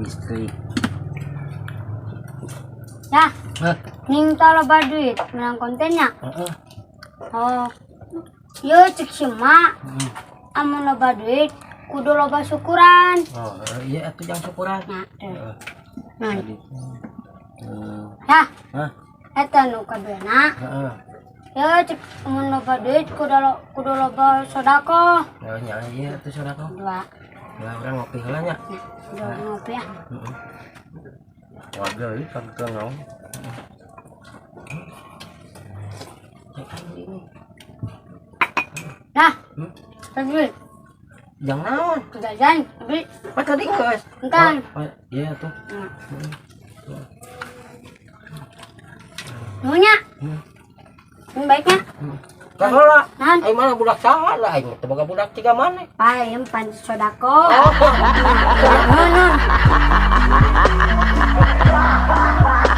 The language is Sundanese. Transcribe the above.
Listrik. Ya, Hah? ning loba duit menang kontennya. Heeh. Oh. Yo cek si mak, amun loba duit kudu loba syukuran. Oh, iya atuh jang syukuran. Nah, eh. Heeh. Nah, Tadi. ya, Hah? Eta nu kaduana. Heeh. Yo cek amun loba duit kudu loba sedekah. Ya nya iya atuh sedekah. Dua. Ya urang ngopi heula nya. Nah, dua ngopi ya. Heeh. Waduh, ini kan naon. Nah, Hmm? duit. Jang naon? Jajan, beli. Pak tadi geus. Entan. Oh, iya tuh. Nah. Nunya. Ini baiknya. Kan heula. Naon? Aing mana budak saha lah aing teh boga budak tiga maneh. Paling pan sodako. Oh. Nuhun.